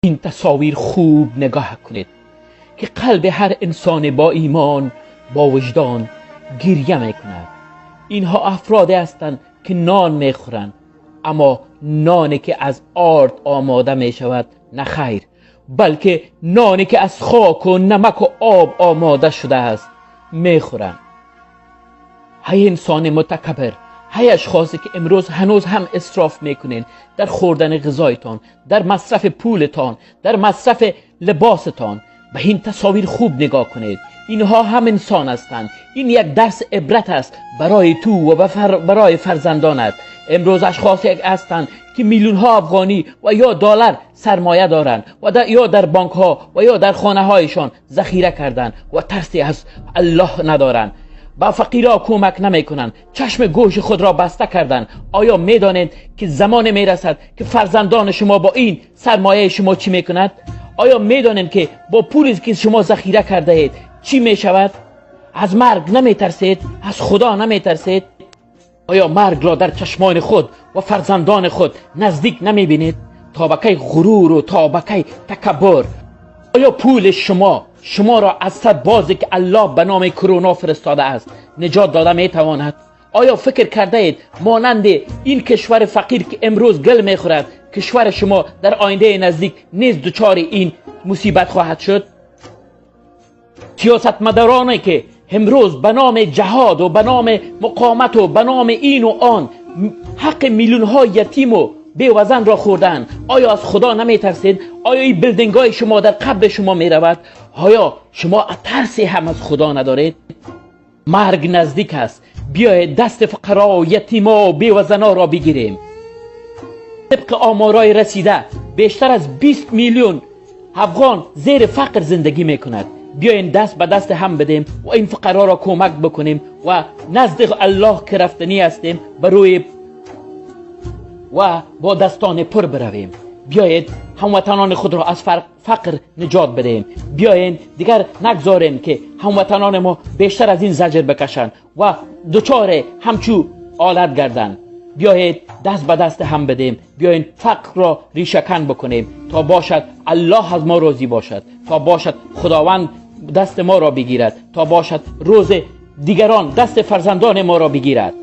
Ин тасовир хуб нигоҳ кунед, ки қалби ҳар инсоне бо имон, бо виҷдон гиря мекунад. Инҳо афроде ҳастанд, ки нон мехӯранд, аммо ноне ки аз орд омода мешавад на, хайр, балки ноне ки аз хок ва намак ва об омода шудааст мехӯранд. Ҳай инсони мутакаббир, ҳай ашхосе ки имрӯз ҳанӯз ҳам исроф мекунед дар хӯрдани ғизоятон, дар масрафи пулатон, дар масрафи либосатон, ба ин тасовир хуб нигоҳ кунед. Инҳо ҳам инсон ҳастанд. Ин як дарси ибрат аст барои ту ва барои фарзандонат. Имрӯз ашхосе ҳастанд, ки миллионҳо афғонӣ ва ё доллар сармоя доранд ва ё дар бонкҳо ва ё дар хонаҳояшон захира карданд ва тарсе аз Аллоҳ надоранд, ба фақирҳо кӯмак намекунанд, чашми гӯши худро баста карданд. Оё медонед, ки замоне мерасад, ки фарзандони шумо бо ин сармояи шумо чӣ мекунад? Оё медонед, ки бо пуле ки шумо захира кардаед чӣ мешавад? Аз марг наметарсед? Аз Худо наметарсед? Оё маргро дар чашмони худ ва фарзандони худ наздик намебинед? То ба кай ғурур ва то ба кай такаббур? Оё пули шумо шуморо аз садбозе ки Аллоҳ ба номи Корона фиристодааст наҷот дода метавонад? Оё фикр кардаед, монанди ин кишвари фақир ки имрӯз гил мехӯрад, кишвари шумо дар оянда наздик низ дучори ин мусибат хоҳад шуд? Сиёсатмадороне ки имрӯз ба номи ҷиҳод ва ба номи муқовимат ва ба номи ин ва он ҳаққи миллионҳо ятим ва бевазанро хӯрданд, оё аз Худо наметарсед? Оё ин building ҳои шумо дар қабри шумо меравад? Оё шумо тарсе ҳам аз Худо надоред? Марг наздик аст. Биёед дасти фуқаро, ятимо ва бевазанҳоро бигирем. Тибқи оморҳои расида, бештар аз 20 миллион афғон зери фақр зиндагӣ мекунад. Биёем даст ба даст ҳам бидем ва ин фуқароро кӯмак бикунем ва назди Аллоҳ ки рафтанӣ ҳастем, ба рӯи ва бо дастони пур биравем. Биёед ҳамватанони худро аз фақр наҷот бидеҳем. Биёед дигар нагзорем, ки ҳамватанони мо бештар аз ин заҷр бикашанд ва дучори ҳамчу ҳолат гарданд. Биёед даст ба даст ҳам бидем. Биёед фақрро решакан бикунем, то бошад Аллоҳ аз мо розӣ бошад, то бошад Худованд дасти моро бигирад, то бошад рӯзи дигарон дасти фарзандони моро бигирад.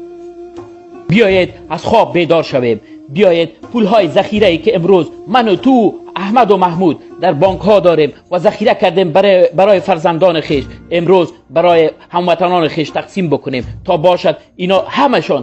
Биёед аз хоб бедор шавем. Биёед пулҳои захирае ки имрӯз ман ва ту, Аҳмад ва Маҳмуд дар бонкҳо дорем ва захира кардем барои фарзандони хеш, имрӯз барои ҳамватанони хеш тақсим бикунем, то бошад ино ҳамашон